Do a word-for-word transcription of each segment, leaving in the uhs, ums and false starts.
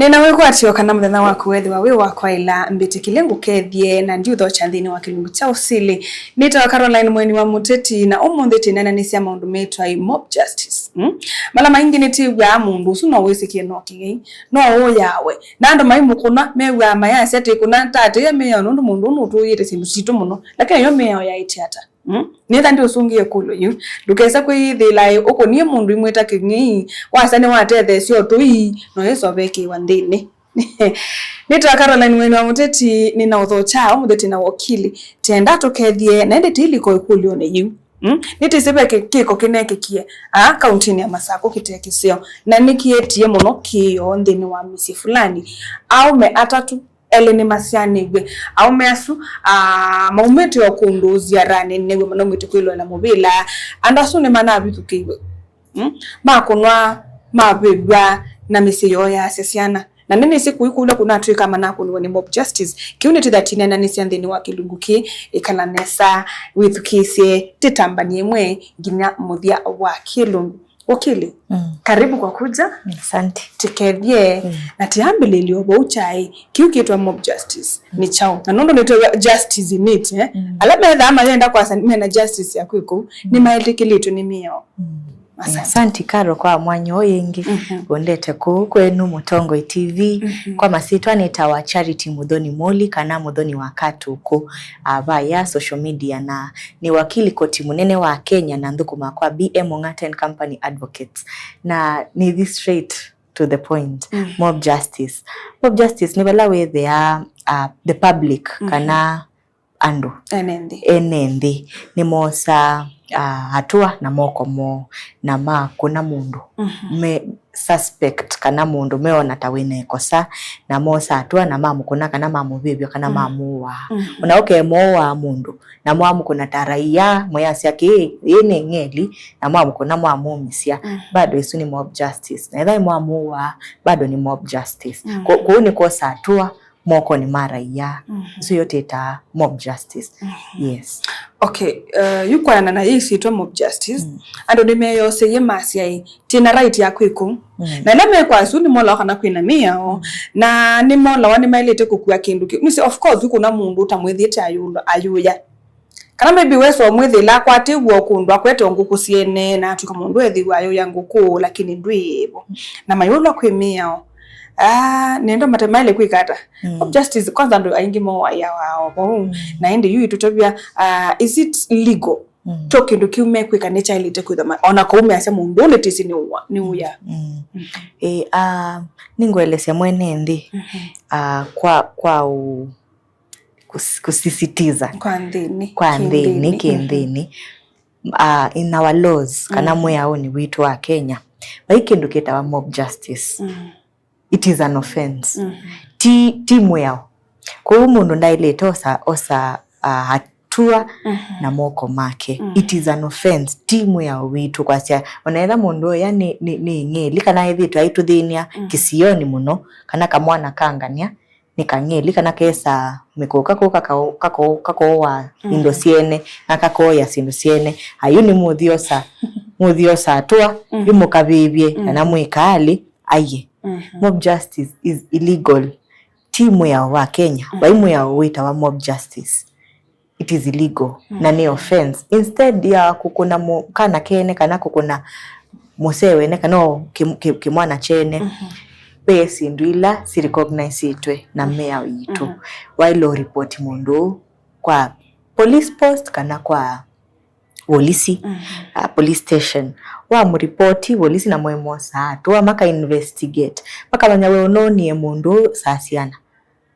Nĩna wĩkwatyo kana mũthenya waku wethĩwa wĩ wa kwaĩla. Mbĩtĩkĩlye ngũkethye na ndiũthokya nthĩnĩ wa kĩlungu kya ũsili. Nĩtawa Caroline Mweni wa Mũteti, na ũmũnthĩ tĩneenanĩsya maũndũ metwaĩ mob justice. Mm? Mala maingĩ nĩtwĩw'aa mũndũ ũsu no wĩsĩkĩe no kĩng'ei, no ũyawe. Na andũ maimũkũna, mew'aa mayasya, "Tĩkũna, tatĩĩa mĩao nũndũ mũndũ ũũ nũtũĩĩte syĩndũ sitũ mũno." Lakini yo mĩao yaĩtye ata? Mm? Nĩtha ndiũsũngĩe ĩkũlyo yĩu. Ndũkese kwĩyĩthĩĩla ĩ ũkũnie mũndũ imwĩta kĩng'ei, wasya nĩwatetheesya ũtũi, no ĩsoveekĩwa nthĩnĩ. Nĩtawa Caroline Mweni wa Mũteti, nĩna ũthokya ũmũnthĩ tĩna wokili. Tenda tũkethye, na ĩndĩ tĩiliko ĩkũlyonĩ yĩu. Mm? Nĩtĩsĩ ve kĩ-, kĩko kĩnekĩkie aa kauntinĩ ya Masakũ kĩte kĩseo, na nĩkĩetie mũno kĩoo nthĩnĩ wa mĩsyĩ fulani. Aũme atatũ elĩ nĩmasyaanĩw'e. Aũme asu, ah, maumĩte o kũndũ ziaranĩ nĩw'o manaumĩte kwĩloela mũvĩla. Andũ asu nĩmanavithũkĩiwe. Mm? Makũnwa, mavĩvw'a, na mĩsyĩ yoo yaasya syana. Na nĩnĩsĩ kũi kũla kũnatw'ĩka manakũniwe nĩ mob justice. Kĩu nĩtĩthatinananĩsya nthĩnĩ wa kĩlungu kĩĩ. Ĩkala nesa, wĩthukĩĩsye, tĩtambanie ĩmwe nginya mũthya wa kĩlungu. Wakili, mm, karibu kwa kuja. Asante. Tũkethye, mm, na tĩambĩlĩlye o vau kyaĩ, kĩu kĩtwa mob justice nĩ kyaũ? Na nũndũ nĩtwĩw'a justice in it, eh? Mm. Ala methaa mayenda kwasa mena justice ya kwĩ kũu, mm, nĩmaĩtĩkĩlĩtwe nĩ mĩao. Mm. Asante. Asante, Karo, kwa mwanya ũyũ ĩngĩ. Mhm. Ũndete kũu kwenu Mũtongoi T V. Mhm. Kwa masyĩtwa nĩtawa Charity Mũthoni Mũli kana Mũthoni wa Katũkũ, ah, vaya social media, na nĩ wakili koti mũnene wa Kenya na nthũkũmaa kwa B M Ong'ata and Company Advocates. Na nĩthi straight to the point. Mm. Mob justice. Mob justice nĩ vala wĩthĩaa, uh, the public, mhm, kana andũ, ene nthĩ, ene nthĩ nĩmosaa, uh, hatua na moko moo na makũna mũndũ, mhm, me suspect kana mũndũ meona ta wĩna ĩkosa, na mosa hatua na mamũkũna kana mamũvĩvya kana, mm, mamũũaa. Mhm. Ona ũkemũũaa mũndũ, na mwamũkũna ta raia, mwĩasya kĩĩ, ĩĩ nĩ ng'eli, na mwamũkũna mwamũũmĩsya, mm, bado ĩsu nĩ mob justice. Na ethĩwa mwamũũaa, bado nĩ mob justice. Mm. Kwo-, kũu nĩ kwosa hatua mokonĩ ma raia. Mm. Ĩsu yo twĩtaa mob justice. Mm. Yes. Okay, uh, yu kwanana na yĩsĩtwa mob justice, mm, andũ nĩmeyoseie masya ĩ, twĩna right ya kwĩkũ. Mm. Na ĩla mekwa asu nĩmolawa kana kwĩna mĩao, mm, na nĩmolawa nĩmaĩlĩte kũkua kĩndũ kĩu. Nĩsĩ, of course, ũkũna mũndũ ũtamwĩthĩĩte ayũlwa, ayũya. Kana maybe wesa ũmwĩthĩĩla akwatĩw'e o kũndũ akwete o ngũkũ syene, na atw'ĩka mũndũ ethĩwa ayũya ngũkũ, lakini ndwĩvo. Na mayũlwa kwĩ mĩao. Ah, nendo mate maĩle kwĩka ata? Mm. Mob justice, kwanza andũ aingĩ moaĩawa o vau. Mm. Na ĩndĩ yu itũtavya, ah, is it legal? Mm. Kyo kĩndũ kĩu mekwĩka nĩkyaĩlĩte kwĩthwa ma-, ona kũu measya mũndũ ũũ nĩtĩsĩ nĩ ũya, nĩ ũya. Mm. Mm. Eh, ah, nĩngũelesya mwene nthĩ, mhm, ah, kwa, kwa ũ-, kũs-, kũsisitiza. Kwa nthĩnĩ, kwa nthĩnĩ, kĩnthĩnĩ. Kĩnthĩnĩ. Mhm. Ah, in our laws, kana, mhm, mwĩaũnĩ witũ wa Kenya, vai kĩndũ kĩtawa mob justice. Mm. It is an offense. Mm. Ti, ti mwĩao. Kwoou mũndũ ndaĩlĩte osa, osa, ah, hatua, mhm, na moko make. Mm. It is an offense. Ti mwĩao witũ kwasya, ona etha mũndũ ũya nĩ, nĩ, nĩ ng'eli, kana ethĩtwe aitũthĩny'a, mm, kĩsionĩ mũno, kana kamwana ka ngania, nĩ kang'eli, kana kesa mĩkũũ kakũũ kakao-, kakoo-, kakooa, mhm, indo syene, na kakooya syĩndũ syene. Ayu nĩ mũthyosa, mũthyosa atũa, mhm, yu mũkavĩvye, mhm, kana mwĩkaalĩ, aiye. Mhm. Mob justice is illegal. Ti mwĩao wa Kenya. Mhm. Vai mwĩao wĩtawa mob justice. It is illegal. Mhm. Na nĩ offense. Instead ya kũkũna mũ-, kana kene, kana kũkũna mũsee wene, kana o kĩ-, kĩ-, kĩmwana kyene, mhm, ve syĩndũ ila si recognize-ĩtwe na mĩao yitũ. Mhm. Waĩle ũripoti mũndũ ũũ kwa police post kana kwa volisi, mhm, ah, police station. Wamũripoti volisi na mwemosaa atũa maka investigate. Makamanya we ũnoonie mũndũ ũũ saa siana.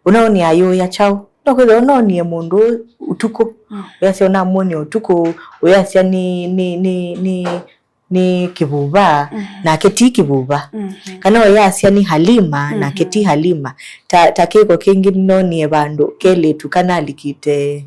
Ũnoonie ayũya kyaũ? No kwĩthĩwa ũnoonie mũndũ ũtukũ. Mm. Ũyasya ũnamwonie ũtukũ, ũyasya nĩ, nĩ, nĩ, nĩ, nĩ kĩvuva, mhm, nake ti kĩvuva. Mhm. Kana ũyasya nĩ Halima, mhm, nake ti Halima. Ta, ta kĩko kĩngĩ nĩnoonie vandũ kelĩtu kanalikĩte,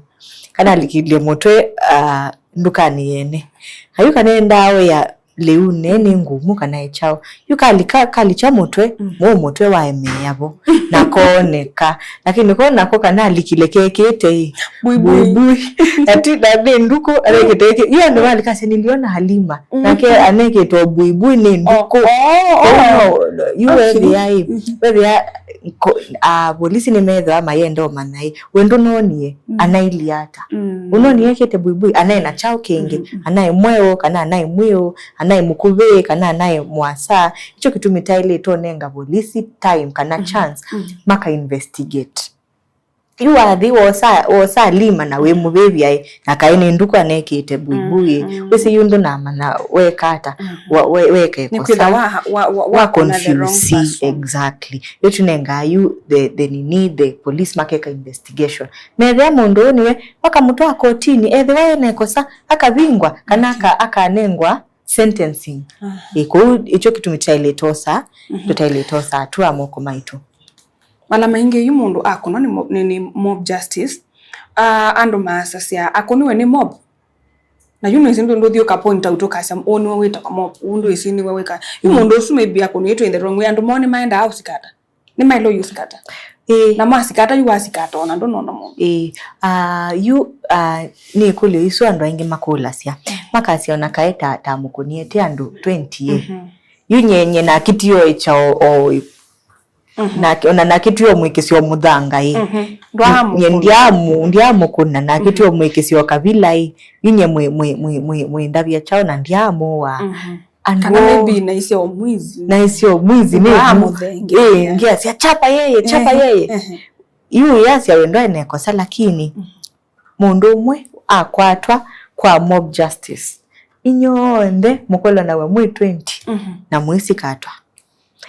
kanalikilye mũtwe, ah, ndukanĩ yene. Ayu kanendaa ũya lĩu ne nĩ ngumu kana ĩ kyaũ. Yu kalika, kalikya mũtwe, mm, mũũ mũtwe waemeea vo, na kooneka. Lakini ko nako kanalikile kekĩte ĩ, buibui. Buibui. Ati, na nĩ nduku, anekĩte ĩkĩ. Yu andũ malikasya, "Niliona Halima." Mm. Nake anekĩtwe buibui nĩ nduku. Oh, oh, oh. Kwoou no, yu, okay, wethĩa ĩ, mhm, wethĩa ko-, a, polisi nĩmethĩwa mayenda ũmanya ĩ, we ndũnonie, mm, anailyĩ ata? Mm. Ũnonie ekĩte buibui, anaĩ na kyaũ kĩngĩ, mm-hmm, anaĩ mweũ, kana anaĩ mwĩũ, anaĩ mũkuvĩ, kana anaĩ mũasa. Nĩkyo kĩtumi taĩlĩte ũnenga polisi time kana, mm-hmm, chance, mm-hmm, maka investigate. Yu wathi wosa, wosa Halima na wĩ mũvĩvya ĩ, na kaĩ nĩ nduku anekĩte buibui ĩ. Mm, mm. Wĩsĩ yu ndũnamanya weka ata, mm-hmm, wa, we, weka ĩkosa. Nĩkwĩtha wa, wa, wa, wa confuse the wrong person. Exactly. Yu tũnengaa yu the, the nini, the police makeka investigation. Methĩa mũndũ ũũ nĩwe, makamũtwaa kotini, ethĩwa ena ĩkosa, akavingwa, kana aka-, akanengwa sentencing. Aha. Ĩ, kũu, ĩkyo kĩtumi tũtaĩlĩte osa, mhm, tũtaĩlĩte osa hatua moko maitũ. Mala maingĩ yu mũndũ akũnwa nĩ mo-, nĩ, nĩ mob justice, ah, andũ maasasya akũniwe nĩ mob. Na yu nĩsĩ ndũ-, ndũthi ũka point out ũkasya, "Ũũ nĩwe wĩtawa mob, ũũ ndwĩsĩ nĩwe wĩka." Yu, mm, mũndũ ũsu maybe akũnĩtwe in the wrong way, andũ moo nĩmaendaa ũsikata. Nĩmaĩle ũyũsikata. Ĩĩ. Na masikata yu wasikata ona ndũnona mũndũ. Ĩĩ. Ah, yu, ah, nĩ ĩkũlyo isu andũ aingĩ makũlasya. Mm. Makasya ona kaĩ ta, ta mũkũnie ti andũ twenty ĩ. Mhm. Yu nye, nye nakĩtio ĩkya o, o, mhm, na, ona nakĩtio mwĩkĩsyo mũthanga ĩ. Mhm. Ndwaamũkũna. Nye ndiamu-, ndiamũkũna, nakĩtio, mhm, mwĩkĩsyo kavila ĩ. Yu nye mwĩ, mwĩ, mwĩ, mwĩ, mwĩndavya kyaũ na ndiamũwa. Mhm. Andũ kana maybe naisye o mwizi. Naisye o mwizi, nĩ, ndwaamũthengeea. Ĩĩ, ngiasya, "Chapa yeye, chapa yeye." Ehe, ehe. Yu yasya we ndwaĩ na ĩkosa, lakini, mhm, mũndũ ũmwe akwatwa kwa mob justice. Inyonthe mũkolwa nawe mwĩ twenty, mhm, na mwĩsikatwa.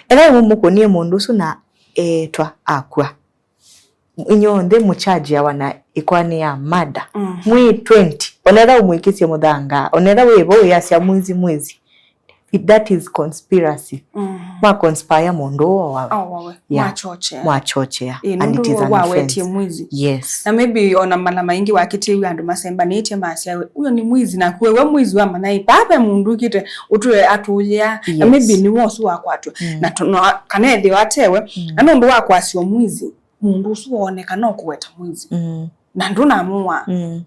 Ethĩwa mũmũkũnie mũndũ ũsu na eetwa akw'a, inyonthe mũchargeawa na ĩkoani ya murder. Mm. Mwĩ twenty, onetha ũmwĩkĩsye mũthanga, onetha wĩ vo wĩasya mwizi, mwizi. It, that is conspiracy. Mm. Mwa conspire mũndũ ũũ owawe. Owawe. Yeah. Mwachochea. Mwachochea. Ĩĩ, and it is an offense. Nũndũ wawetie mwizi. Yes. Na maybe ona mala maingĩ wakĩtie wĩ andũ masembanĩtye masya, "Huyo ni mwizi," na kuwe we mwizi wamanya ĩ, paa ve mũndũ ũkĩte ũtwe atũyĩa. Na, yes, maybe nĩ wosu wakwatwe. Mm. Na tũ-, no, kana ethĩwa atewe, mm, na nũndũ wa kwasya mwizi, mũndũ ũsu wooneka no kũweta mwizi. Mm. Na ndũnamũa. Mm.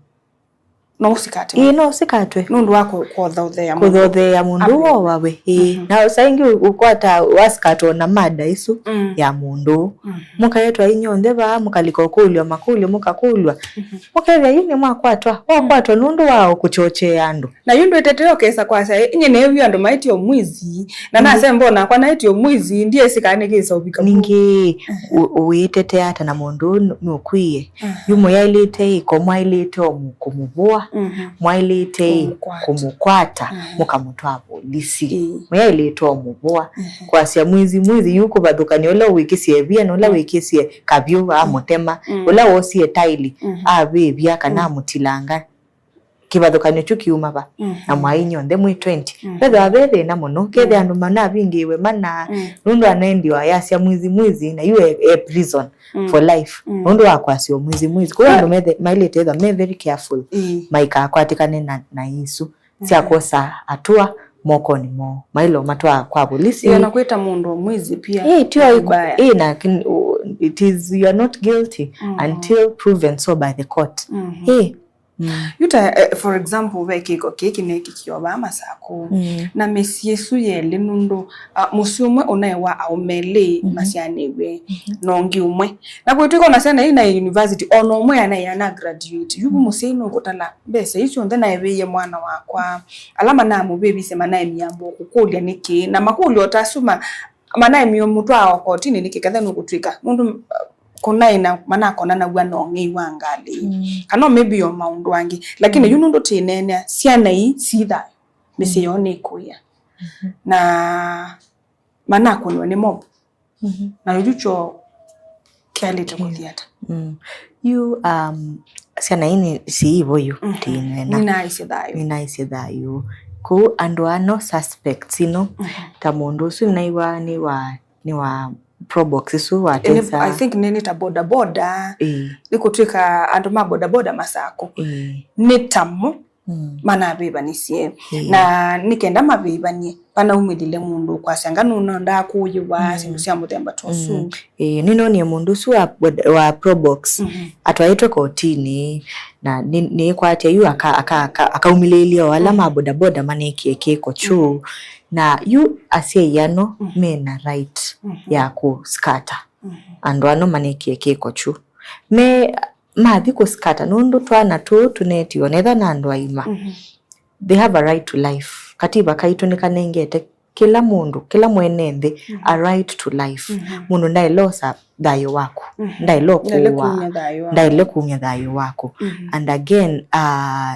No ũsikate. Ĩĩ, no ũsikatwe. Nũndũ wa kũ-, kũthothea mũndũ. Kũthothea mũndũ. Abe. Wowawe, ĩĩ. Mhm. Na saa ingĩ ũ-, ũkwata wasikatwa na murder ĩsu, mm, ya mũndũ. Mhm. Mũkaetwa inyonthe vaa, mũkalika ũkũlw'a makũlyo, mũkakũlw'a. Mhm. Mũkethĩa yu nĩmwakwatwa. Mm. Wakwatwa nũndũ wa kũchochea andũ. Na yu ndwĩtetea ũkesa kwasya, "Inye neewie andũ maĩtye ũmwizi, na, mm, nasemba onakwa naĩtye ũmwizi, ndyĩsĩ kana nĩkĩsa ũvika vau." Ningĩ, mhm, ũ-, ũwĩtetea ata na mũndũ ũũ nũ-, nũkwie? Mhm. Yu mũyaĩlĩte ĩ, ko mwaĩlĩte o mũ-, kũmũvũa, mhm, mwaĩlĩte ĩ, kũmũkwata, kũmũkwata, mhm, mũkamũtwaa volisi. Ĩĩ. Mũyaĩlĩte o mũvũa. Mhm. Kwasya mwizi, mwizi, yu kũvathũkany'a ũla ũwĩkĩsye ĩvia na ũla, mm, wĩkĩsye kavyũ, mm, amũtema, mm, ũla wosie taili, mhm, avĩvya kana, mm, amũtilanga. Kĩvathũkany'o kyu kiuma va? Mhm. Na mwaĩ inyonthe mwĩ twenty. Mhm. Vethĩwa ve thĩna mũno, kethĩa, mm, andũ manavingĩĩwe mana, mm, nũndũ anaendiwa yasya mwizi, mwizi, na yu e, e prison, mm, for life. Mm. Nũndũ wa kwasya mwizi, mwizi. Kwoou, ah, andũ methe-, maĩlĩte ethwa me very careful. Ĩĩ. Maikakwatĩkane na, na isu sya, mhm, kwosa atua mokonĩ moo. Maĩle ũmatwaa kwa volisi. Ĩĩ, na kwĩta mũndũ mwizi pia. Ĩĩ, tio ĩku-, vibaya. Ĩĩ, na kin-, u-, it is, you are not guilty, mhm, until proven so by the court. Mhm. Ĩĩ. Mm. Yu ta, eh, for example, ve kĩko kĩĩ kĩneekĩkie o vaa Masakũ. Mm. Na mĩsyĩ ĩsu yelĩ nũndũ, ah, mũsyĩ ũmwe ũnaĩ wa aũme elĩ, mhm, masyaanĩw'e, mhm, na ũngĩ ũmwe. Na kwĩtw'ĩka ona syana ii naĩ university, ona ũmwe anaĩ ana graduate. Yu vu mũsyai nũkũtala mbesa ii syonthe naĩvĩie mwana wakwa. Ala manamũvĩvisye manaĩ mĩambo kũkũlya nĩkĩ. Na makũlyo ta asu ma-, manaĩ mĩo mũtwaa o kotinĩ nĩkĩ ketha nũkũtw'ĩka. Nũndũ, uh, kũnaĩ na manakonanaw'a na ũng'ei wa ngalĩ. Mm. Kana maybe o maũndũ angĩ. Lakini, mm, yu nũndũ tĩneenea, syana ii si thayũ. Mĩsyĩ, mm, yoo nĩkũĩa. Mhm. Na manakũniwe nĩ mob. Mhm. Na yu kyo kyaĩlĩte kũthi ata? Mm. Yu, um, syana ii nĩ siivo yu, mhm, tiinena. Ninaisye thayũ. Ninaisye thayũ. Kũu andũ aa no suspects, you know, mhm, ta mũndũ ũsu nĩnaiwa nĩ wa, nĩ wa Probox ĩsu wa Ĩĩ, nĩ, Tesa. I think nĩ, nĩ ta boda boda. Ĩĩ. Nĩ kũtw'ĩka andũ ma boda boda Masakũ. Ĩĩ. Nĩ tamo. Mm. Manavĩvanisye. Ĩĩ. Na nĩ kenda mavĩvanie, vanaumĩlile mũndũ kwasya nga nũnendaa kũyĩwa, mm, syĩndũ sya mũthemba ta ũsu. Mm. Ĩĩ, nĩnonie mũndũ ũsu wa, wa Probox, mhm, atwaĩtwe kotinĩ, na nĩ, nĩkwatya yu aka, aka, aka, akaumĩlĩĩlya o ala, mm, ma bodaboda manekie kĩko kyu. Mm. Na yu asyai ano, mhm, mena right, mhm, ya kũskata, mhm, andũ ano manekie kĩko kyu. Me, mathi kũskata, nũndũ twana tũũ tũnetiwe, onetha na andũ aima. Mhm. They have a right to life. Katiba kaitũ nĩkanengete kĩla mũndũ, kĩla mwene nthĩ, mhm, a right to life. Mhm. Mũndũ ndaĩlosa thayũ waku. Mhm. Ndaĩlo kũũa. Ndaĩle kumya thayũ waku. Mhm. And again, uh,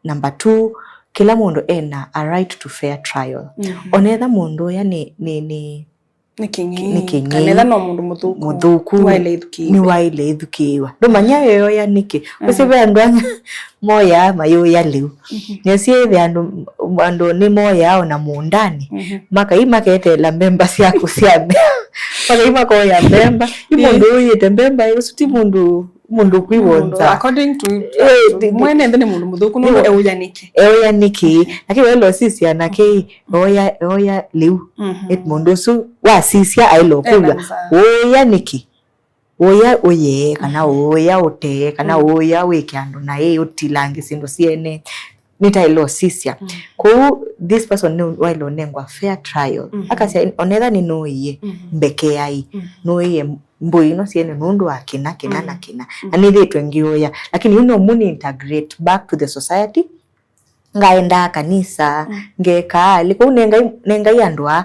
number two, kĩla mũndũ ena a right to fair trial. Mhm. Onetha mũndũ ũya nĩ, nĩ, nĩ nĩ kĩng'ei, nĩ kĩng'ei, kana etha no mũndũ mũthũku, mũthũku, nĩwaĩle ĩthukĩĩwa. Nĩwaĩle ĩthukĩĩwa. Ndũmanya eoya nĩkĩ? Mm. Ũsĩ ve andũ angĩ moyaa mayũya lĩu. Mhm. Nĩũsĩ ĩthĩ andũ, andũ nĩmoyaa ona mũũndanĩ. Mhm. Makai maketeela mbemba syaku sya mbea. Makai makoya mbemba. Ĩ mũndũ ũyĩte mbemba ĩ, ũsu ti mũndũ mũndũ ũkwĩw'o nza. According to, eh, to the, the mwene nthĩ nĩ mũndũ mũthũku, nũndũ eũya nĩkĩ? Eũya nĩkĩ? Lakini waĩle ũsisya nake ĩ, eũya, eũya lĩu. Mhm. Ĩ mũndũ ũsu wasisya aĩle ũkũlw'a, ena nza. Ũũya nĩkĩ? Ũũya ũyee, kana, mhm, ũũya ũtee, kana, mhm, ũũya wĩke andũ naĩ, ũtilange syĩndũ syene. Nĩtaĩle ũsisya. Mm. Kwoou, this person nĩ waĩle ũnengwa fair trial. Mhm. Akasya, onetha nĩnũĩie, mhm, mbekeai, mhm, nũĩie mbũi ino syene nũndũ wa kĩna, kĩna, mm, na kĩna. Mm. Na nĩthĩtwe ngĩũya. Lakini yu no mũni integrate back to the society. Ngaendaa kanisa, mm, ngekaa lĩ kũu, nengai, nengai andũ aa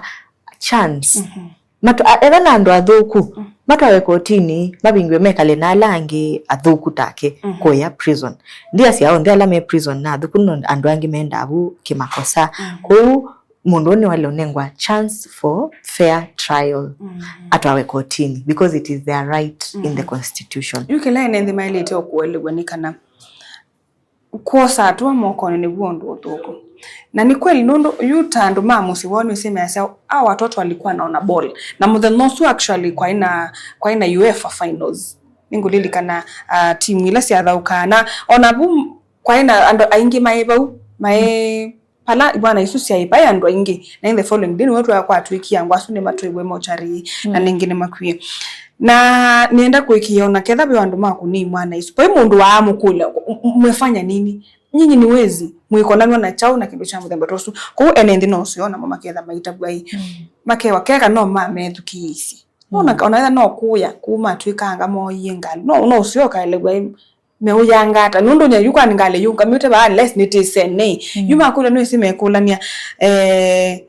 chance. Mhm. Matũ-, a-, etha na andũ athũku, mm, matwawe kotinĩ, mavingwe mekale na ala angĩ athũku take, mhm, kũya prison. Ndiasya onthe ala me prison na athũku, no andũ angĩ mendaa vu kĩmakosa. Mm. Kwoou mũndũ ũũ nĩwaĩle ũnengwa chance for fair trial, mm, atwawe kotinĩ, because it is their right in the, mm, constitution. Yu kĩla ene nthĩ maĩlĩte o kũelewa nĩ kana kwosa hatua mokonĩ nĩw'o ũndũ ũthũku. Na nĩ kweli, nũndũ yu ta andũ ma mũsyĩ woo nĩũsĩ measya, "Hawa watoto walikuwa naona ball." Na mũthenya ũsu actually kwaĩ na, kwaĩ na UEFA finals. Nĩngũlilikana, ah, timu ila syathaũkaa. Na ona vu kwaĩ na andũ aingĩ maĩ vau, maĩ pala imwana isu syaĩ, vaĩ andũ aingĩ. Na in the following day, nĩw'o twa-, kwatw'ĩkie angwa asu nĩmatwaiwe mochari, na, mm, ningĩ nĩmakwie. Na nĩenda kũĩkĩĩa ona ketha ve andũ ma kũnĩ imwana isu, vai mũndũ waamũkũlya, "M-, m-, mmefanya nini? Nyinyi ni wezi, mwĩkonanwa na kyaũ na kĩndũ kya mũthemba ta ũsu?" Kwoou ene nthĩ no ũseo namo maketha maitavw'a ĩ. Mm. Makewa keka no mamethukĩĩsye. Mm. Ona, ona etha no kũya kũu matw'ĩkanga mooie ngalĩ. No, no ũseo ũkaelew'a ĩ, meũyanga ata? Nũndũ nyie yu kwani ngalĩ yũngamĩte vaa unless nĩtĩsene. Mm. Yu makũlya nĩwĩsĩ mekũlany'a, eh,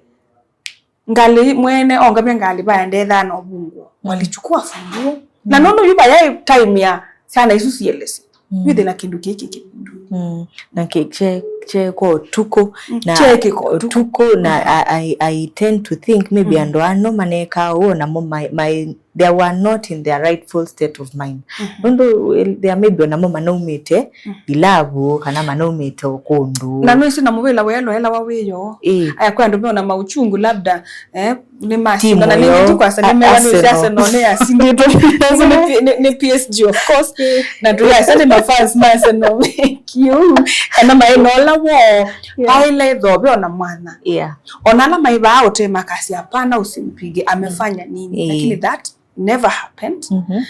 ngalĩ mwene ongamya ngalĩ vaya ndethaa na ũvungũo. Mm. Walichukua funguo. Na, mm, nũndũ yu vayaĩ time ya syana isu sielesye. Mm. Yu thĩna kĩndũ kĩĩ kĩ kĩvindu. Mm. Na kĩ-, kye-, kyeekwa ũtukũ, mm, na kyeekĩka ũtukũ. Ũtukũ, na, mm, I, I, I tend to think maybe, mm, andũ ano maneekaa ũu namo ma, ma, they were not in their rightful state of mind. Mhm. Nũndũ, eh, there may be onamo manaumĩte, mm, ilavu, kana manaumĩte o kũndũ. Na nĩwĩsĩ na mũvĩla weloelawa wĩyo. Ĩĩ. Aya kwĩ andũ meona mauchungu labda, eh, nĩ masindana, nĩ yoo, nĩ kwasa nĩ mewa nĩ Arsenal. Arsenal nĩ yasindĩtwe. Nĩ, nĩ, nĩ P S G, of course. Ĩĩ. Na tũyasya nĩ mafans ma Arsenal. Kiu. Kana maĩ na ũla woo. Yeah. Aile thove ona mwana. Yeah. Ona ala maĩ vaa ũte makasya, "Hapana, usimpige, amefanya nini?" Ĩĩ. Lakini that never happened. Mhm.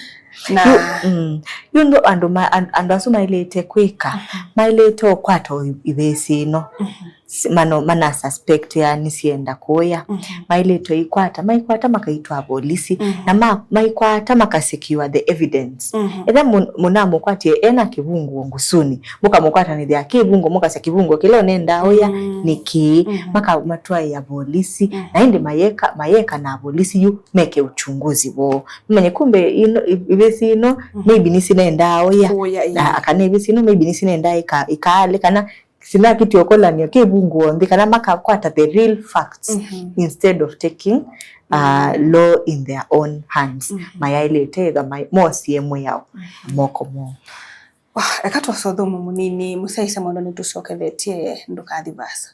Na yu, mm, yu ndo andũ ma-, an-, andũ asu maĩlĩte kwĩka, mhm, maĩlĩte ũkwata o i-, ivĩsĩ ĩno. Mhm. Si-, mano-, mana suspect ya nĩsienda kũya. Mhm. Maĩlĩte ikwata, maikwata makaitwa polisi, mhm, na ma-, maikwata makasecure the evidence. Mhm. Etha mũn-, mũnamũkwatie ena kĩvunguo ngũsũnĩ, mũkamũkwatanĩthya kĩvunguo, mũkasya kĩvunguo kĩla ũnendaa ũya, mm, nĩ kĩĩ, mhm, makamatwaĩa polisi, mhm, na ĩndĩ mayeka, mayeka na polisi yu meke uchunguzi woo. Manye kumbe ino, i-, ivĩsĩ ino, mhm, maybe nĩsinendaa ũya. Kũya, na, yeah, kana ivĩsĩ ino maybe nĩsinendaa ika-, ikaale, kana sila kĩtiokolanio kĩvunguo nthĩ, kana makakwata the real facts, mhm, instead of taking, uh, mm, law in their own hands. Mhm. Mayaĩlĩte ĩtha mai-, mosie mwĩao, mhm, moko moo. Wah, eka twose ũthũmũ mũnini, mũsyaĩĩsya mwendwa nĩtũsyokethetye, ndũkathi vaasa.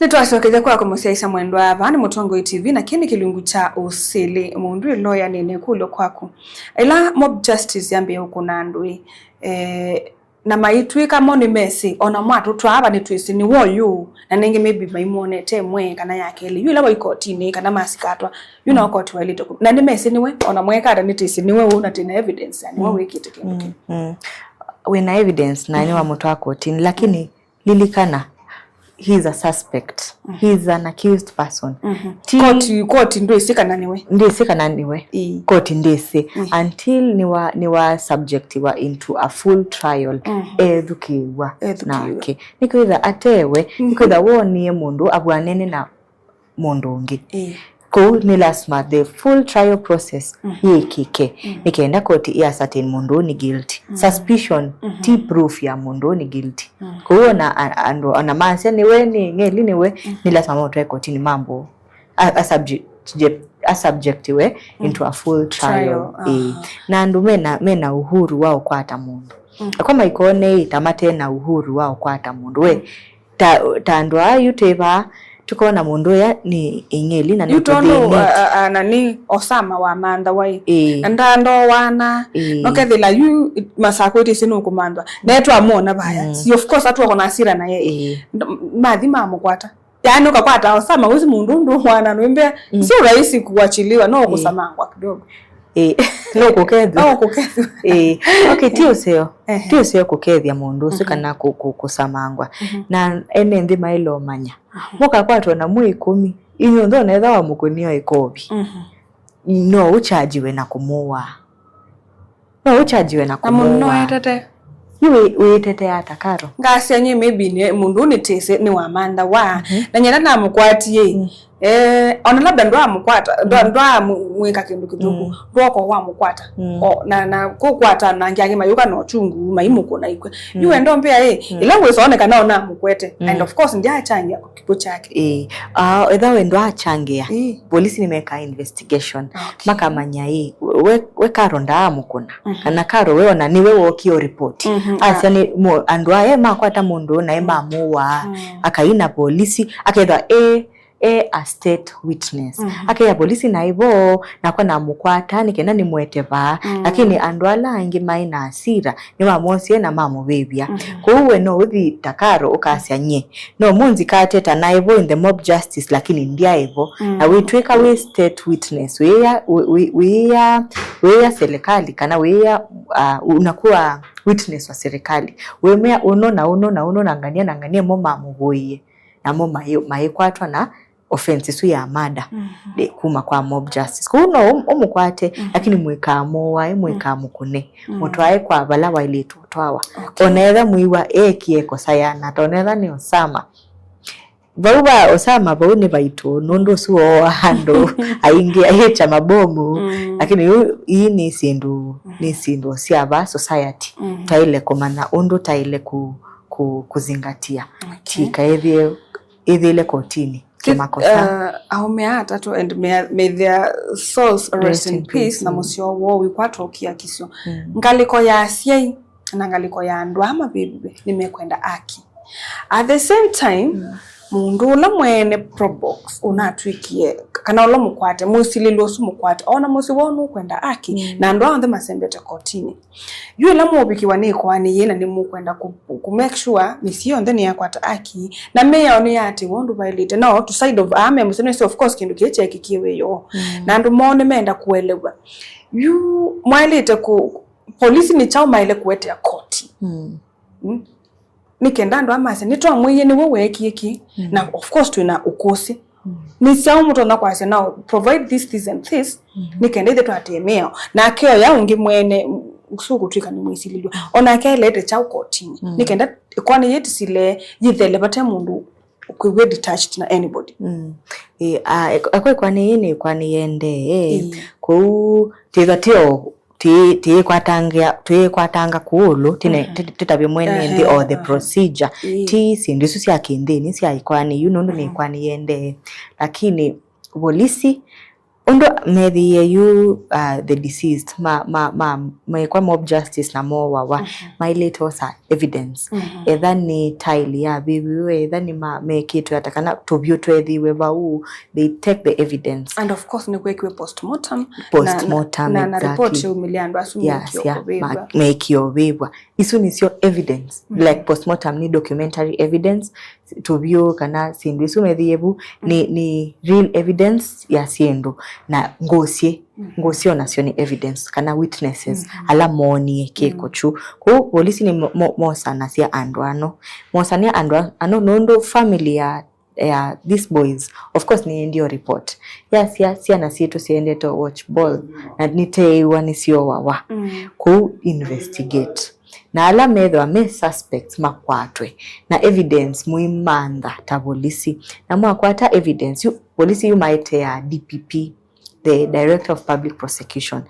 Nĩtwasokethya kwaku mũsyaĩĩsya mwendwa. Vaa nĩ Mũtongoi T V, na kĩĩ nĩ kĩlungu kya Ũsili Mũndũ. Ĩloya nĩne kũlyo kwaku. Ĩla mob justice yambĩĩe ũkũna andũ ĩ, eh, na maitw'ĩka mo nĩmesĩ, ona mwatũtwaa ava nĩtwĩsĩ nĩwe ũyũ, na nĩngĩ maybe maimwonete ĩmwe kana ya kelĩ, yu ĩla waĩ kotinĩ kana masikatwa, yu no koti waĩlĩte kũ-, na nĩmesĩ nĩwe, ona mweka ata nĩtwĩsĩ nĩwe ũũ, na twĩna evidence ya nĩwe wĩkĩte kĩndũ kĩu. Mm. Wĩna evidence na nĩwamũtwaa kotinĩ, lakini lilikana, he is a suspect. He is an accused person. Ti koti, koti ndwĩsĩ kana nĩwe. Ndĩsĩ kana nĩwe. Ĩĩ. Koti ndĩsĩ. Until nĩwa, nĩwa subjectiwa into a full trial. Ethukĩĩw'a. Ethukĩĩw'a nake. Nĩkwĩtha atewe, nĩkwĩtha wonie mũndũ avw'anene na mũndũ ũngĩ. Ĩĩ. Kũu nĩ lasima the full trial process yĩkĩke, nĩ kenda koti ĩ ascertain mũndũ ũũ nĩ guilty. Suspicion ti proof ya mũndũ ũũ nĩ guilty. Kũu ona a-, andũ ona masya nĩwe, nĩ ng'eli nĩwe, nĩ lasima maũtwae kotinĩ mambo a, a subject, a subjectiwe into a full trial. Trial, ĩĩ. Na andũ mena, mena uhuru wa ũkwata mũndũ. Akwa maikone ĩ ta mate na uhuru wa ũkwata mũndũ. We, ta, ta andũ aa yu twĩ vaa, tũkona mũndũ ũya nĩ ng'eli na yu tondũ, nĩtũthĩnĩtye. A, a, a, na nĩ Osama wamanthawa ĩ. Ĩĩ. Na ndandowana, ĩĩ, nokethĩla yu masakwĩtĩsĩ nũkũmanthwa. Naye twamwona vaya. Si of course atuoko na asira naye. Ĩĩ. Nd-, mathi mamũkwata. Yaani ũkakwata Osama, wĩsĩ mũndũ ũndũ mwana nũĩmbĩa, sio rahisi kuachiliwa, no kũsamangwa kidogo. Ĩĩ. No kũkethwa. No kũkethwa. Ĩĩ. Okay, ti ũseo. Ehe. Ti ũseo kũkethya mũndũ ũsu kana kũ-, kũ-, kũsamangwa. Na ene nthĩ maĩle ũmanya. Mũkakwatwa na mwĩ ĩkũmi, inyonthe onetha wamũkũnĩa ĩkovi. No ũchajiwe na kũmũaa. No ũchajiwe na kũmũaa. Na mũndũ no etete. Yu wĩ-, wĩtete ata, Karo? Ngasya nyie maybe nĩ mũndũ ũũ nĩtĩsĩ nĩ wamanthawa. Na nyie namũkwatie. Eh, ona labda ndwamũkwata, ndwa-, ndwamwĩka kĩndũ kĩthũku, ndwoko wamũkwata. O, na, na kũkwata na angĩ angĩ mayũka na ũchungu, maimũkũna ikw'e. Yu wendo mbĩa ĩ, ĩla wĩsonekana onamũkwete. And of course, ndyachangia kĩkw'ũ kyake. Ĩĩ. Ah, etha wendo achangĩa. Ĩĩ. Polisi nĩmekaa investigation. Okay. Makamanya ĩ, we, we Karo ndaamũkũna. Kana Karo we ona nĩwe wokie ũripoti. Asya nĩ mo-, andũ aya makwata mũndũ na ĩ mamũaa. Akaina polisi, akethwa e, e a state witness. Akeĩa polisi naĩ vo, nakwa namũkwata, nĩ kenda nĩmũete vaa. Lakini andũ ala angĩ maĩ na asira, nĩmamwosie na mamũvĩvya. Kwoou we no ũthi ta Karo ũkasya nyie. No mũnzikate ta naĩ vo in the mob justice, lakini ndyaĩ vo. Na wĩtw'ĩka wĩ state witness, wĩya, wĩ-, wĩ-, wĩya, wĩya serikali, kana wĩya, uh, unakuwa witness wa serikali. Wĩmea ũno na ũno na ũno na ngania na ngania mo mamũvũie, namo maĩ-, maĩkwatwa na offense ĩsu ya murder, kuma kwa mob justice. Kwoou no ũm-, ũmũkwate, lakini mũikamũae, mũikamũkũne. Mũtwae kwa vala waĩlĩte ũtwawa. Okay. Onetha mwĩw'a eekie ĩkosa yana, tonetha nĩ Osama. Vau va Osama vau nĩ vaitũ, nũndũ ũsu wooa andũ aingĩ, ayĩkya mabomu. Lakini yu, ii nĩ syĩndũ, nĩ syĩndũ sya va society. Twaĩle kũmanya ũndũ twaĩle ku-, ku-, kuzingatia. Okay. Tikaĩthĩe, ĩthĩle kotini kĩmakosa. Uh, aũme aa atatũ and may, may their souls rest in peace, na mũsyĩ woo wĩkwatwa ũkiakisyo. Ngalĩko ya asyai na ngalĩko ya andũ aa mavĩviwe nĩmekwenda aki. At the same time, mũndũ ũla mwene Probox ũnatw'ĩkie, kana ũla mũkwate, mũsilĩlwa ũsu mũkwate, ona mũsyĩ woo nũkwenda aki, na andũ aa onthe masembete kotini. Yu ĩla mũũvikĩwa nĩ ĩkoani yĩĩ na nĩmũkwenda ku, ku make sure mĩsyĩ yonthe nĩyakwata aki, na mĩao nĩyaatĩwa ũndũ vaĩlĩte, no to side of aa me mũsyĩ nĩsĩ, of course, kĩndũ kĩĩ kyeekĩkie wĩ yoo. Na andũ moo nĩmenda kũelew'a. Yu mwaĩlĩte ku, polisi nĩ kyaũ maĩle kũetea koti? Mm. Nĩ kenda andũ aa masya, nĩtwamwĩie nĩwe weekie kĩ, na of course twĩ na ũkũsĩ. Nĩ syaũ mũtonya kwasya, now provide this, this and this, nĩ kenda ithe twatĩe mĩao. Nake oya ũngĩ mwene, ũsu ũkũtw'ĩka nĩ mwĩsilĩlw'a. O nake aĩle ete kyaũ kotini. Nĩ kenda ĩkoani yĩĩ tũsile yĩthele vate mũndũ ũkwĩw'a detached na anybody. Mm. Ĩ, a, eko-, eko ĩkoani yĩĩ nĩ ĩkoani yĩendee. Ĩĩ. Kwoou twĩthwa tĩ o Tũyĩkwatanga, tũyĩkwatanga kũũlũ, tĩne-, tĩ-, tĩtavye mwene nthĩ or the procedure. Ĩĩ. Ti syĩndũ isu sya kĩnthĩnĩ sya ĩkoani yu, nũndũ nĩ ĩkoani yĩendee. Lakini volisi, Ũndũ methĩie yu, uh, the deceased, ma, ma, ma, mekwa mob justice na mowawa, mailĩte osa evidence. Etha nĩ tile yavĩviwe, etha nĩ ma, mekĩtwe ata, kana tũvyũ twethiwe vau, they take the evidence. And of course, nĩ kwĩkiwe postmortem. Postmortem, na, na, na, na report exactly. Yaumĩlya andũ asu. Yes, mekie yeah, kũvĩvwa. Ma, mekie ũvĩvwa. Isu nĩsyo evidence. Like postmortem nĩ documentary evidence, tũvyũ kana syĩndũ isu methĩie vu nĩ, nĩ real evidence ya syĩndũ, na ngũsĩ, ngũsĩ onasyo nĩ evidence kana witnesses ala moonie kĩko kyu. Kwoou polisi nĩ mo, mo, mosanasya andũ ano, mosania andũ a, ano nũndũ family ya, ya these boys, of course, nĩendie report yasya syana sitũ siendete watch ball na niteeiwa nĩsyowawa. Kwoou investigate. Na ala methĩwa me suspects makwatwe, na evidence mũimantha ta volisi. Na mwakwata evidence, yu, volisi yu maeteaa D P P, the Director of Public Prosecution.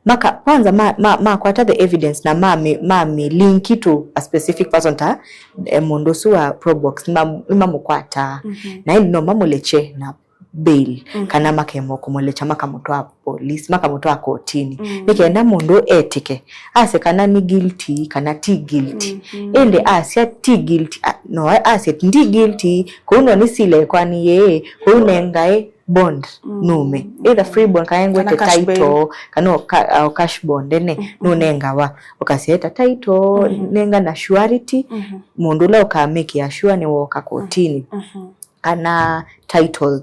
Maka, kwanza ma, ma, makwata the evidence na mami, mami link to a specific person ta, eh, mũndũ ũsu wa Probox, nĩma, nĩmamũkwataa. Na ĩndĩ no mamũlekye na bail, kana makema kũmũlekya makamũtwaa police, makamũtwaa kotini, nĩ kenda mũndũ etĩke, asye kana nĩ guilty kana ti guilty. Ĩndĩ asya ti guilty, a, no, asye ndi guilty, kũu no nĩsile ĩkoani yĩĩ, kũu nengae bond nume, either free bond, kana engwete title, kana o ca-, o cash bond ene nũnengawa, ũkasya eta title, nenga na surety, mũndũ ũla ũkamĩkĩa sure nĩwoka kotini. Kana title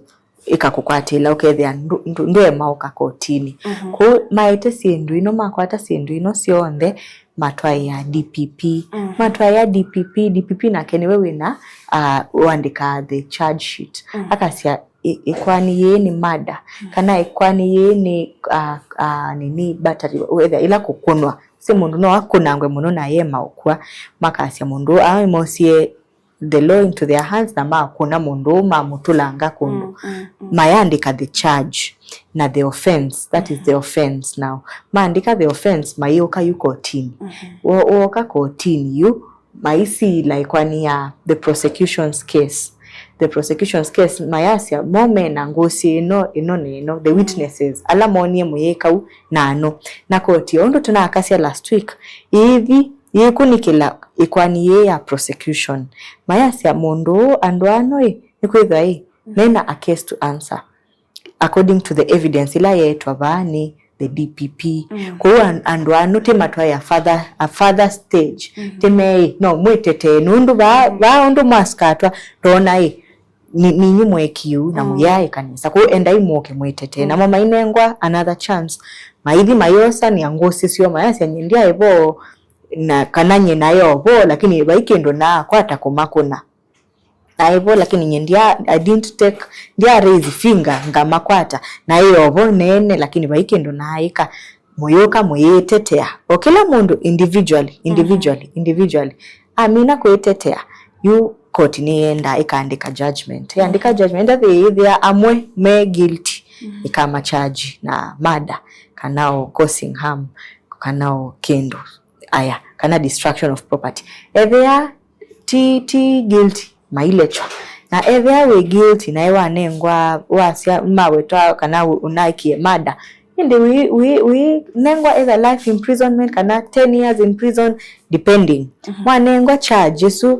ĩkakũkwatĩla, ũkethĩa ndũ-, ndũ-, ndwemaũka kotini. Kwoou maete syĩndũ ino, makwata syĩndũ ino syonthe, matwaĩa D P P. Matwaĩa D P P, D P P nake nĩwe wĩna, ah, ũandĩkaa the charge sheet. Akasya, "Ĩ-, ĩkoani yĩĩ nĩ murder," kana "Ĩkoani yĩĩ nĩ, ah, ah, nini, battery," whether ĩla kũkũnwa. Si mũndũ no akũnangwe mũno na yema ũkw'a. Makasya mũndũ ũũ, aa, mosie the law into their hands na makũna mũndũ ũũ, mamũtũlanga kũndũ. Mayandĩka the charge na the offense, that is the offense now. Maandĩka the offense, mayĩũka yu kotini. Wo-, wooka kotini yu, maisiila ĩkoani ya the prosecution's case. The prosecution's case, mayasya mo mena ngũsĩ ĩno, ĩno na ĩno, the witnesses, ala moonie mũyĩka ũu na ano. Na koti, o ũndũ tũnakasya last week, ĩithi yĩkunĩkĩla ĩkoani yĩĩ ya prosecution. Mayasya mũndũ ũũ, andũ ano ĩ, nĩkwĩthwa ĩ, mena a case to answer according to the evidence ĩla yeetwa vaa nĩ the D P P. Kwoou an-, andũ ano ti matwaĩa further, a further stage. Ti meĩ, no mwĩtetee nũndũ vaa, vaa ũndũ mwasikatwa, twoona ĩ, ni-, ninyu mwekie ũu na mũyaaĩka nesa. Kwoou endai mũke mwĩtetee. Namo mainengwa another chance. Maithi mayosanĩa ngũsĩ syoo, mayasya, "Nyie ndyaĩ vo, na kana nyie naĩ o vo, lakini vai kĩndũ naakwata kũmakũna. Naĩ vo, lakini nyie ndya, I didn't take, ndya raise finger ngamakwata. Naĩ o vo neene, lakini vai kĩndũ naaĩka." Mũyũka mũyĩtetea. O kĩla mũndũ individually, individually, individually. Amina kwĩtetea, yu koti nĩyendaa ĩkaandĩka judgment. Yandĩka judgment, ĩndĩ yĩthĩa amwe me guilty, ĩkamachaji na murder, kana o causing harm, kana o kĩndũ, aya, kana destruction of property. Ethĩa ti, ti guilty, mailekya. Na ethĩa wĩ guilty, naĩ wanengwa, wasya, mawetwa kana ũnakie murder, ĩndĩ wĩ, wĩ, wĩnengwa either life imprisonment kana ten years in prison, depending. Mwanengwa charge ĩsu,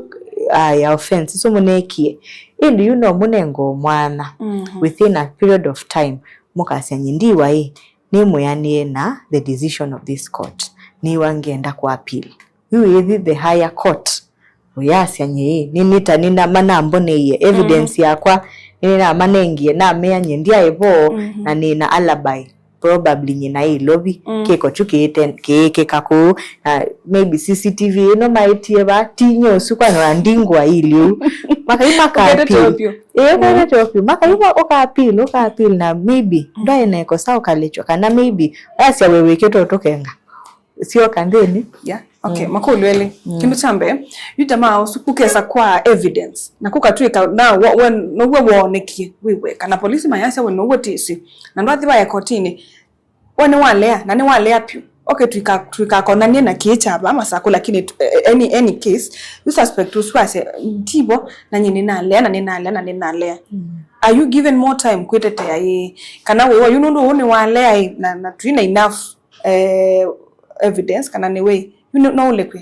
ah, ya offense ĩsu mũnekie, ĩndĩ yu no mũnengwe mwanya within a period of time, mũkasya, "Nyie ndiwa ĩ, nĩmwĩanĩe na the decision of this court. Nĩwa ngenda kũ appeal." Yu ĩthi the higher court, ũyasya, "Nyie ĩ, nĩ, nĩta nĩna manamboneie, evidence yakwa nĩnĩnamanengie, namea nyie ndyaĩ vo, na nĩna alibi, probably nyie naĩ Ilovi, kĩko kyu kĩĩte-, kĩĩkĩka kũu, na maybe C C T V ĩno maĩtie vaa, ti nyie ũsu, kwani wa ndingwa ili ũu." Makai maka appeal. Ĩĩ, ũketete vyũ. Makai ma-, ũka appeal, ũka appeal, na maybe ndwaĩ na ĩkosa ũkalekwa, kana maybe wasya we wĩkĩte ũtũkenga. Syoka nthĩnĩ. Yeah, okay, makũlyo elĩ. Kĩndũ kya mbee, yu jamaa ũsu kũkesa kwa evidence, na kũkatwĩka na we, we, now'o woonekie wĩ weka, na polisi mayasya we now'o tĩsĩ, na ndwathi vaya kotini, we nĩwalea, na nĩwalea pyũ. Okay, tũika-, tũikakonanie na kĩĩ kya vaa Masakũ, lakini tu-, eh, any, any case, yu suspect ũsu asya, "Ndivo, na nyie nĩnalea, na nĩnalea, na nĩnalea." Are you given more time kwĩtetea ĩ? Kana wĩwa yu nũndũ ũũ nĩwalea ĩ, na, na twina enough eh, evidence kana nĩ wĩ? Yu no, no ũlekwe.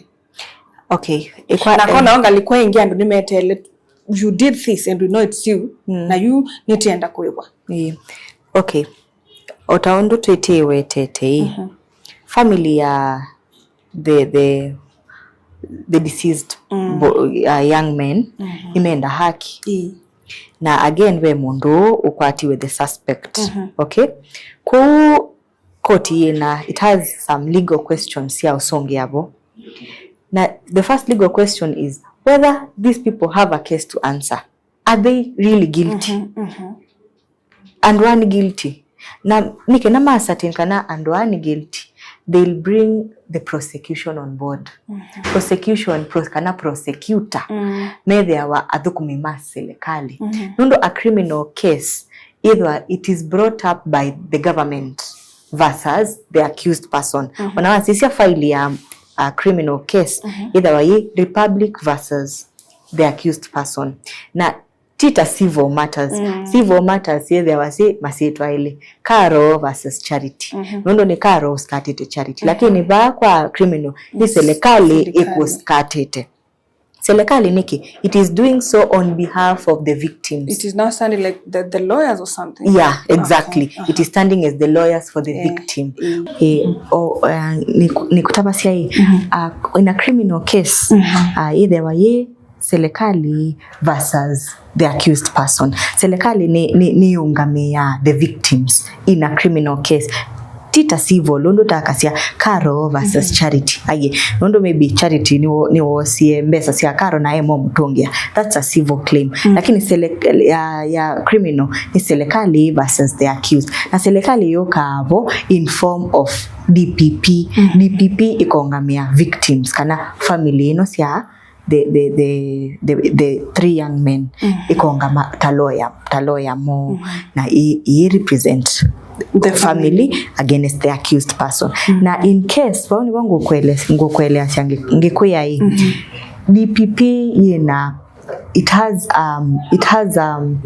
Okay. Ĩkwa, na kona ngalĩko ĩngĩ andũ nĩmeteele, you did this and we know it's you, mm, na yu nĩtĩenda kũĩwa. Ĩĩ. Okay. O ta ũndũ twĩtĩĩwe tete ĩ, mm-hmm, family ya the, the, the deceased, mm, bo, uh, young men, mm-hmm, nĩmenda haki. Ĩĩ. Na again ve mũndũ ũũ ũkwatiwe, the suspect. Mm-hmm. Okay? Kwoou court yĩna, it has some legal questions sya ũsũngĩa vo. Na the first legal question is whether these people have a case to answer. Are they really guilty? Mm-hmm, mm-hmm. Andũ aa nĩ guilty. Na nĩ kana ma certain kana andũ aa nĩ guilty, they'll bring the prosecution on board. Mm-hmm. Prosecution, pro, kana prosecutor, mm, methĩawa athũkũmi ma silikalĩ. Mm-hmm. Nũndũ a criminal case, either it is brought up by the government versus the accused person. Mm-hmm. Ona wasisya faili ya a criminal case, mm-hmm, ĩthĩawa yĩ republic versus the accused person. Na ti ta civil matters. Mm. Civil matters yĩthĩawa syĩ masyĩtwa elĩ, Carol versus Charity. Mm-hmm. Nũndũ nĩ Carol ũsikatĩte Charity. Mm-hmm. Lakini vaa kwa criminal, nĩ silikalĩ ĩkũsikatĩte. Silikalĩ nĩkĩ? It is doing so on behalf of the victims. It is now sounding like the, the lawyers or something. Yeah, exactly. Uh-huh. It is standing as the lawyers for the, yeah, victim. Mm. Eh, o, uh, nĩ kũ-, nĩkũtavasya ĩ, mm-hmm, uh, in a criminal case, mm-hmm, uh, ĩthĩawa yĩ silikalĩ versus the accused person. Silikalĩ nĩ, nĩ, nĩyĩũngamĩaa the victims in a criminal case. Ti ta civil, ũndũ takasya Carol versus, mm-hmm, Charity. Aiye, nũndũ maybe Charity nĩwo-, nĩwoosie mbesa sya Carol na emũmũtũngĩa. That's a civil claim. Mm. Lakini sili-, ya, ya criminal nĩ silikalĩ versus the accused. Na silikalĩ yũkaa vo in form of D P P. Mm. D P P ĩkongamĩa victims kana family ĩno sya the, the, the, the, the three young men, mm-hmm, ĩkongama ta lawyer, ta lawyer moo, mm-hmm, na ĩ, ĩ represent the family, family against the accused person. Mm-hmm. Na in case, vau nĩvo ngũkwele-, ngũkweleasya ngĩ-, ngĩkwĩa ĩ, mm-hmm, D P P yĩna, it has, um, it has, um,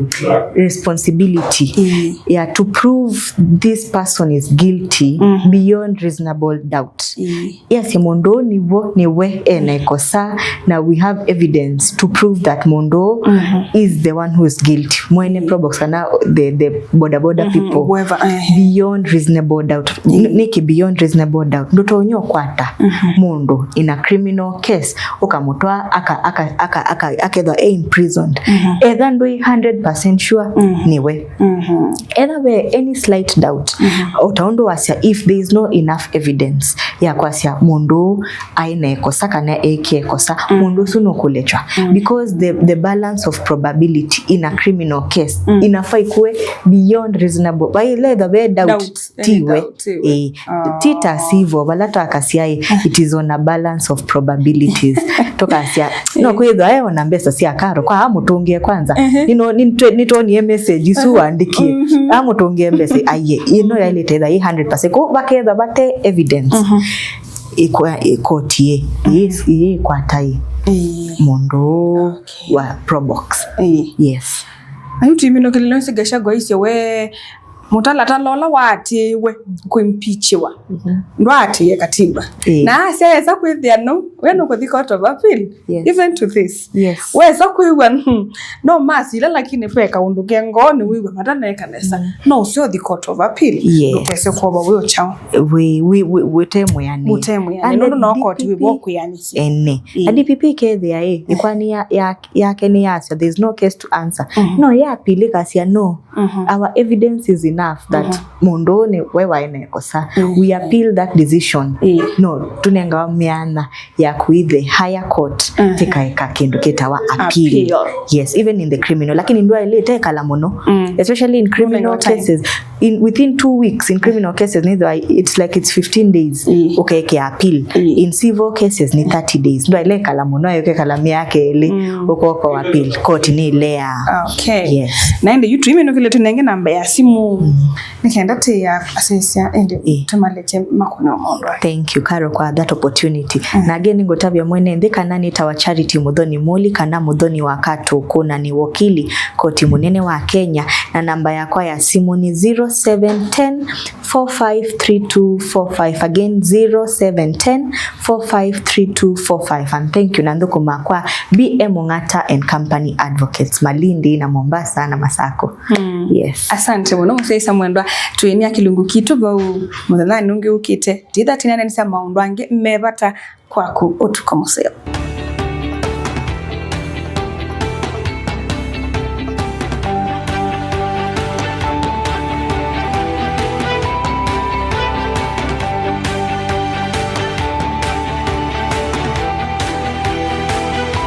responsibility, mm, ya to prove this person is guilty, mm-hmm, beyond reasonable doubt. Ĩĩ. Yasya mũndũ ũũ nĩw'o, nĩwe ena ĩkosa, na we have evidence to prove that mũndũ ũũ, mhm, is the one who is guilty. Mwene, ĩĩ, Probox kana the, the boda boda, mhm, people. Whoever, eh. Beyond reasonable doubt. Ĩĩ. N-, nĩkĩ beyond reasonable doubt? Ndũtonya ũkwata, mhm, mũndũ in a criminal case, ũkamũtwaa, aka-, aka-, aka-, aka-, akethwa e imprisoned. Mhm. Etha ndwĩ hundred percent sure, mm, nĩwe. Mhm. Etha ve any slight doubt, mhm, o ta ũndũ wasya, if there is no enough evidence ya kwasya mũndũ ũũ aĩ na ĩkosa kana ekie ĩkosa, mm, mũndũ ũsu nũkũlekwa. Mm. Because the, the balance of probability in a criminal case, mm, inafaa ĩkuwe beyond reasonable. Vai letha ve doubt, doubt, any tiwe, doubt, tiwe. Ĩĩ. Ah. Ti ta civil, vala twakasya ĩ, it is on a balance of probabilities. Tũkasya, no kwĩthwa e ona mbesa sya Carol, kwa amũtũngĩe kwanza. Ehe. Nĩno-, nĩtwe-, nĩtwonie message isu, ehe, wandĩkie. Mhm. Amũtũngĩe mbesa, aiye, ĩno yaĩlĩte ĩtha ĩ hundred percent. Kũ vaketha vate evidence. Mhm. Ĩkwa-, ĩkoti ĩ, ĩ, ĩ, ĩkwata ĩ. Ĩĩ. Mũndũ, okay, wa Probox. Ĩĩ. Yes. Ayu timinũkĩlĩle ũsĩ Gachagua aisye we, mũtalatala ũla waatĩĩwe kũimpeachiwa, mhm, ndwaatĩĩe katiba. Ĩĩ. Na asya esa kwĩthĩa no, we nũkũthi Court of Appeal, yes, even to this. Yes. Wesa kwĩw'a, hmm, no masila, lakini ve kaũndũ ke ngoonĩ wĩw'a mataneeka nesa. Mm. No ũsyothi Court of Appeal, yes, ndũkese kwova wĩ ũkyaũ. Wĩ, wĩ, wĩ, wĩtemwĩanĩ. Mũtemwĩanĩ, and nũndũ no koti wĩvo kwĩanĩsya. Ene. Ĩĩ. Na D P P ĩkethĩa ĩ, ĩkwani ya, ya, yake nĩyasya, there is no case to answer. Mhm. No ya appeal ĩkasya no. Mhm. Our evidence is enough that, mhm, mũndũ ũũ nĩ we waĩ na ĩkosa. Mm. We appeal that decision. Ĩĩ. No, tũnengawa mĩanya ya kũi the higher court, mhm, tĩkaeka kĩndũ kĩtawa appeal. Appeal. Yes, even in the criminal. Lakini ndwaĩlĩte ĩkala mũno. Mm. Especially in criminal cases. Nũnengawa time. in, within two weeks in criminal cases, nĩthwa it's like it's fifteen days, Ĩĩ. ũkekĩa appeal. Ĩĩ. In civil cases nĩ thirty days. Ndwaĩle ĩkala mũno, ĩkekala mĩaka ĩlĩ, Mm. ũkoka appeal. Koti nĩ ĩleaa. Okay. Yes. Na ĩndĩ yu tũiminũkĩle tũnenge namba ya simũ. Mm. Nĩ kenda tĩ ya asesya ĩndĩ Ĩĩ. tũmalekye makũne mũndũ. Thank you, Carol, kwa that opportunity. Mm. Na again, nĩngũtavya mwene nthĩ kana nĩtawa Charity Muthoni Muli kana Muthoni wa Katũkũ, na nĩ wakili koti mũnene wa Kenya, na namba yakwa ya simũ nĩ zero seven ten, four five three two four five. Again, zero seven ten, four five three two four five. And thank you, na nthũkũmaa kwa B M Ongata and Company Advocates, Malindi na Mombasa na Masako. Mm. Yes. Asante mũno, mũsyaĩĩsya mwendwa. Twĩnĩa kĩlungu kitũ vau mũthenyanĩ ũngĩ ũkĩte. Titha tinanenĩsya maũndũ angĩ me vata kwaku ũtukũ mũseo.